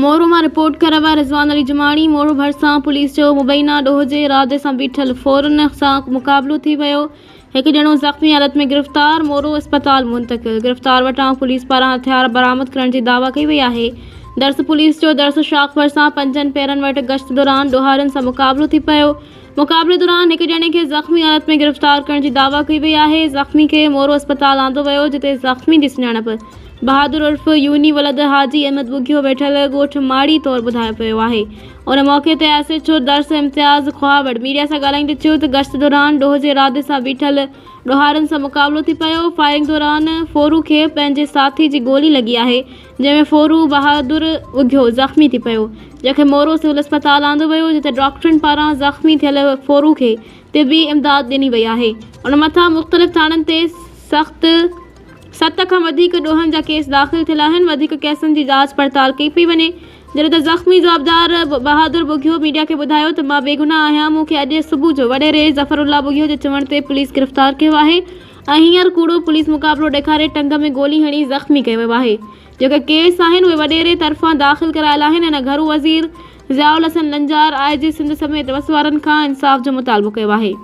مورو مان رپورٽ ڪرڻ وارا رضوان علي جماڻي، مورو ڀرسان پوليس جو مبينا ڏوهه جي ارادي سان بيٺل ڦورن سان مقابلو ٿي ويو، هڪ ڄڻو زخمي حالت ۾ گرفتار، مورو اسپتال منتقل، گرفتار وٽان پوليس پاران هٿيار برآمد ڪرڻ جي دعويٰ ڪئي وئي آهي، درس پوليس جو درس شاخ ڀرسان پنجن پيرن وٽ گشت دوران ڏوهارين سان مقابلو ٿي پيو، مقابلي دوران هڪ ڄڻي کي زخمي حالت ۾ گرفتار ڪرڻ جي دعويٰ ڪئي وئي آهي، زخمي کي مورو اسپتال آندو ويو جتي زخمي جي سڃاڻپ بهادر عرف يوني ولد حاجي احمد ٻگهيو ويٺل ڳوٺ ماڙي طور ٻڌايو پيو آهي. ان موقعي تي ايس ايڇ او درس امتياز کهاوڙ ميڊيا سان ڳالهائيندي چيو ته گشت دوران ڏوهه جي ارادي سان بيٺل ڏوهارين سان مقابلو ٿي پيو، فائرنگ دوران ڦورو کي پنهنجي ساٿي جي گولي لڳي آهي، جنهن ۾ ڦورو بهادر ٻگهيو زخمي ٿي پيو، جنهن کي مورو سول اسپتال آندو ويو، جتي ڊاڪٽرن پاران زخمي ٿيل ڦورو کي طبي امداد ڏني وئي آهي. ان مٿان مختلف ٿاڻن تي سخت. ست کان وڌيڪ ڏوهن جا ڪيس داخل ٿيل آهن، وڌيڪ ڪيسن جي جاچ پڙتال ڪئي پئي وڃي، جڏهن ته زخمي جوابدار بهادر ٻگهيو ميڊيا کي ٻڌايو ته مان بيگناهه آهيان، مون کي اڄ صبح جو وڏيري ظفر الله ٻگهيو جي چوڻ تي پوليس گرفتار ڪيو آهي ۽ هينئر ڪوڙو پوليس مقابلو ڏيکاري ٽنگ ۾ گولي هڻي زخمي ڪيو ويو آهي، جيڪي ڪيس آهن اهي وڏيري طرفان داخل ڪرايل آهن، هن گهرو وزير ضياء الحسن لنجار، آء جي سنڌ سميت وس وارن کان انصاف جو مطالبو ڪيو آهي.